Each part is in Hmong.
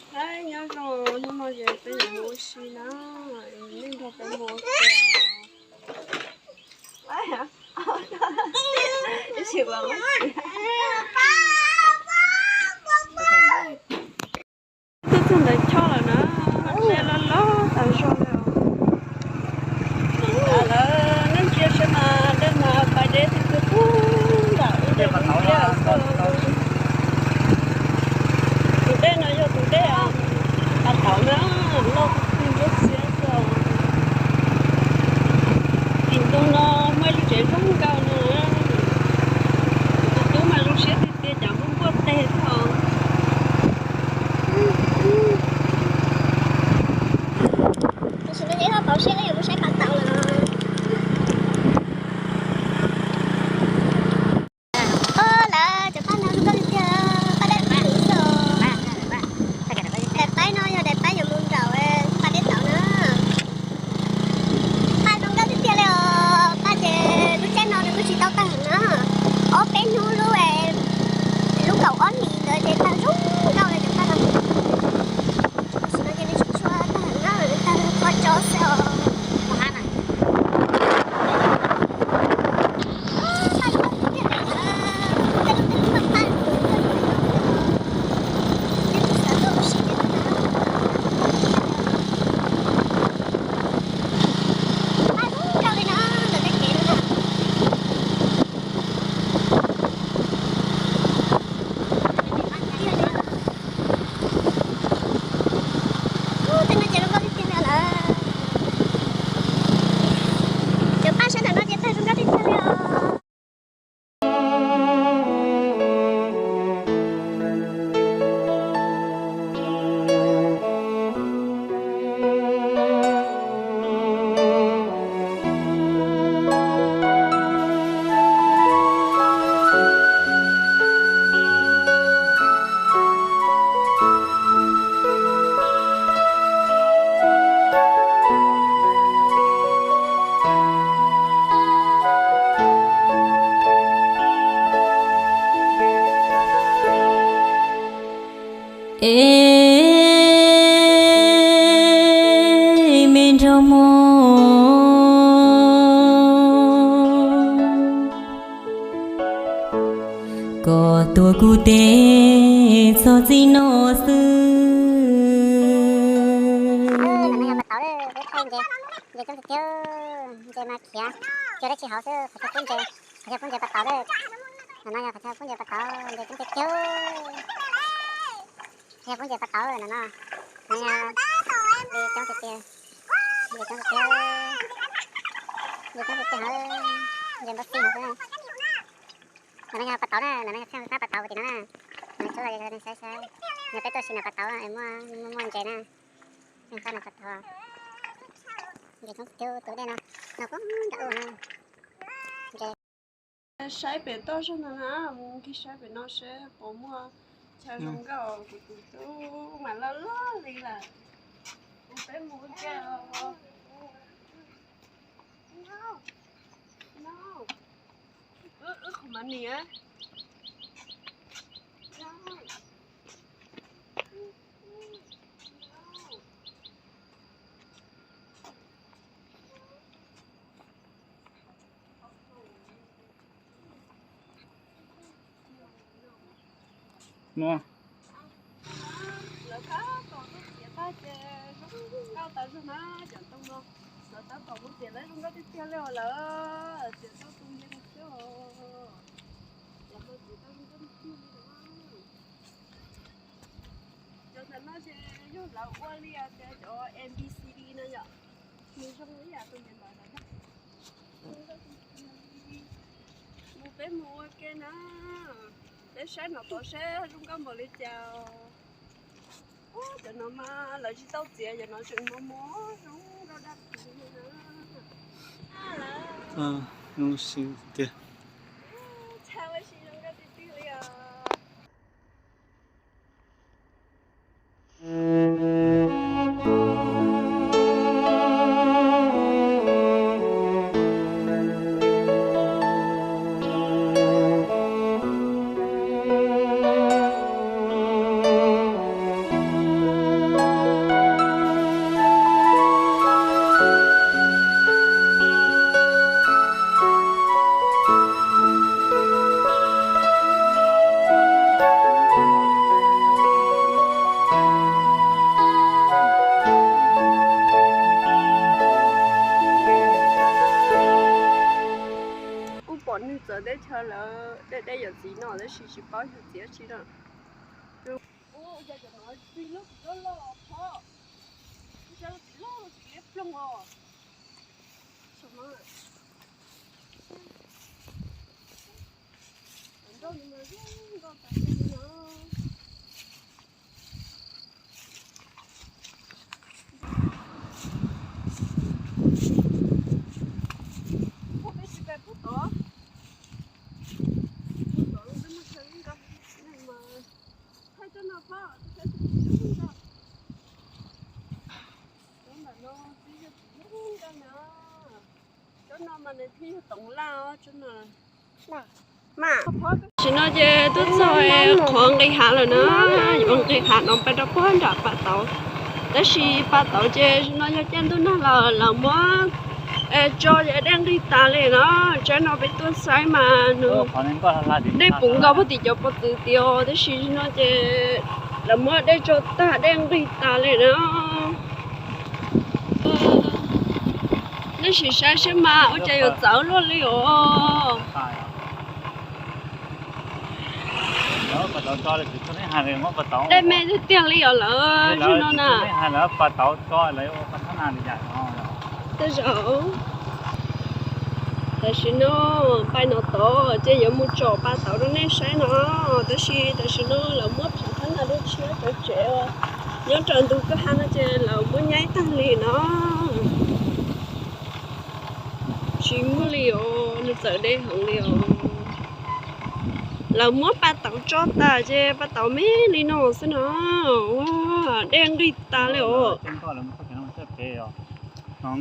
Nyob zoo, hnub no ces peb yuav mus ua si na, nej nrog peb mus ua si. Twb txog ntawm choj lawm na, dej loj loj tas zog li os. Lawv nej ntsia saib mas dej mas pais deb twb twb pub nram ub dej lub ntiaj xwb. Tus dej no yog tus dej pas tauv na, loj kawg nkaus xiab xwb. Tim ntug no muaj ib lub tsev zoo nkauj no, tus tub mas zoo siab tiag tiag, cov npuaj npuaj teg xwb os. Tam sim no ces peb pauv siab yuav mus saib pas tauv lawm. Lawv cov paj no zoo nkauj tiag tiag, paj dej lub xwb. Daim paib no yog daim paib yuav mus nraum pas dej tauv na. Paj zoo nkauj tiag tiag li os, paj ces lub caij no nws kuj tsis tau tawg heev na. Ob peb hnub lub, lub kaum ob hlis ntawd ces tawg zoo nkauj li cov paj no. Tam sim no ces nws tsis tshua tawg heev na, nws tawg qhov tso xwb os. Tej no ces zoo nkauj tiag tiag li lawm. Cov paj sab ntawm no ces tawg zoo nkauj tiag tiag li os. Es me nraug muam, koj tuav kuv tes txog txij no xwb. Ntses coob tiag tiag, ntses mas khiav, khiav dab tsi hauv xwb, qhov chaw pub ntses, qhov chaw pub ntses pas tauv. No yog qhov chaw pub ntses pas tauv, ntses coob tiag tiag. Qhov chaw pub ntses pas tauv no no. Ntses coob tiag tiag, ntses coob tiag tiag, ntses coob tiag tiag, ntses npau xi hauv xwb. Ntawm no yog pas tauv na, ntawm no yog txheej qab pas tauv tim no na. Ntawm no tsuas yog saib saib, yog peb tuaj si nram pas tauv es muaj muaj ntses na. Txheej qab nram pas tauv. Ntses coob tiag, tus dej no, no kuj nram ub na. Ntses. Saib pem toj zog no na, mus nqis saib pem no seb puas muaj chaw zoo nkauj, kuv tus tub mas loj loj li lawm. Kuv peb mus ua ke. No, wb qhov mab nis. No. Lawv tab tom txiav tag ces zoo nkauj tas zog na, cov ntoo no. Lawv tab tom mus txiav lawv zoo nkauj tiag tiag li os lawm, txiav tau tus nce no xwb os. Cov no txiav tau zoo nkauj tiag tiag li os. Cov ntawm no ces yog lawv ua li tias cov M B C D no yom. Nws zoo ib yam tus niam ntawd ntag. Mus peb mus ua ke na. Peb saib no tod seb zoo nkauj npaum li cas. Cov no mas lawv tsis tau txiav, cov no tseem mos mos zoo nkauj dab tsi li na. Zoo si tiag. Txhaj ua si zoo nkauj tiag tiag li os. txiv no tab sis tsis paub yog txiv dab tsi na. Ua cas cov no txi lub txiv loj loj os, tsis saib lub txiv loj txiv liab ploog os. Nroj no mas zoo nkauj tas zog li no. Peb tsis pais pub tod, pub tod twb muaj chaw nkauj mas. Thaij cov no pab, thaij cov no. Cov ntawm no twb yog txiv lub nkauj na. Cov no mas nws thiaj yog toov laj os, cov no. Mas tam sim no ces tuaj txog qhov nqis hav lawm na, yuav nqis hav no pais rau puag nram pas tauv. Tab sis pas tauv ces no yog caij ntuj nag lawm lawv muab tso ces dej nqig tas li na. Tsaib no peb tuaj saib mas nws dej puv nkaus puag tim cov pov txwv tias, tab sis no ces lawv muab dej tso tag dej nqig tas li na. Nej sim saib seb mas ua cas yuav txawv luaj li os. Dej me tiag tiag li os lawm no na. Tej zaum tam sim no pais no tod ces yuav mus tsom pas tauv rau nej saib no, tab sis tam sim no lawv muab phav thab naj dua tshiab cov tsev nyob rau ntug kwj ha no ces lawv muab nyaib tag li no. Tsis muaj li os, nws txawv deb heev li os. Lawv muab pas tauv tso tas ces pas tauv me li no xwb no. Ua dej nqig tas li os. Lawv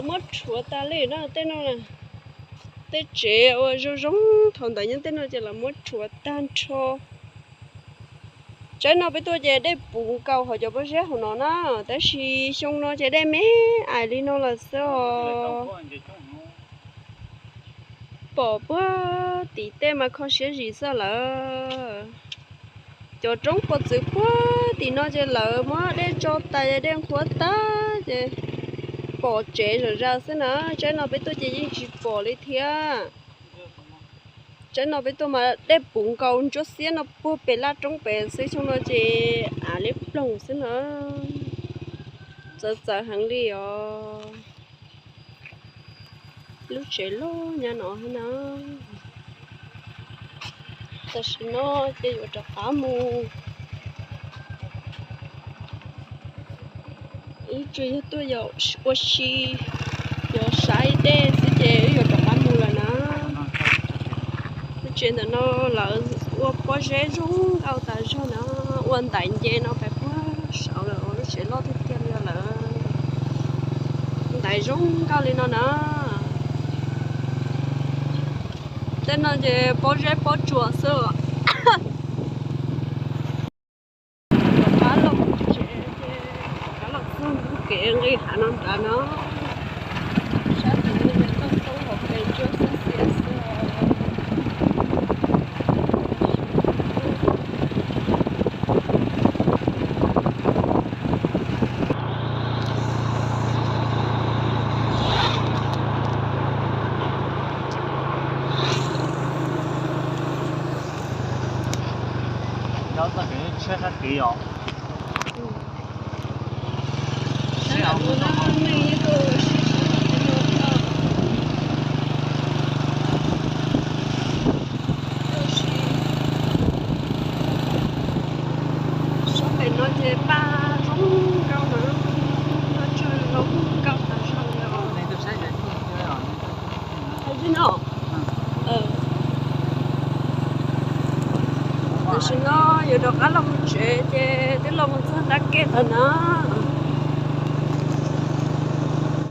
muab rhuav tas li no, tej no, tej tsev uas zoo zoo thaum ntawd nyob tej no ces lawv muab rhuav tag nrho. Tsaib no peb tuaj ces dej puv nkaus hauv cov pob zeb hauv no na, tab sis xyoo no ces dej me ais li no lawm xwb os. Pom puag tim tej mas kho siab zim xwb lawm. Cov roob pov txwv puag tim no ces lawv muab dej tso tas dej nqhuab tag ces pom tsev zom zaws xwb na. Tsaib no peb tuaj ces yeej tsis pom li thiab. Tsaib no peb tuaj mas dej puv nkaus ntsuab xiab no puag pem laj roob pem xwb, xyoo no ces av liab ploog xwb na. Txawv txawv heev li os. Lub tsev loj nyob no na. Tam sim no ces yuav rov qab mus. Wb tsuas yog tuaj ua si, yuav saib dej xwb ces wb yuav rov qab mus lawm na. Lub tsev ntawm no lawv ua pob zeb zoo nkauj tas zog na, ua ntaiv nce no pais puag saud lawm, lub tsev loj tiag tiag li lawm. Ntaiv zoo nkauj li no na. Tej no ces pob zeb pob tsuas xwb. Rov qab los tsev ces rov qab los txog ntug kev nqis hav no nrad no. Sab tid toj toob hauv pes tsuag xwb xiab xwb. Nyob txoj kev tshiab sab tid os. Sab pem no ces paj zoo nkauj na, paj tsawg zoo nkauj tas zog li os. Tam sim no yuav rov qab los mus tsev ces twb los mus txog nrab ke lawm na.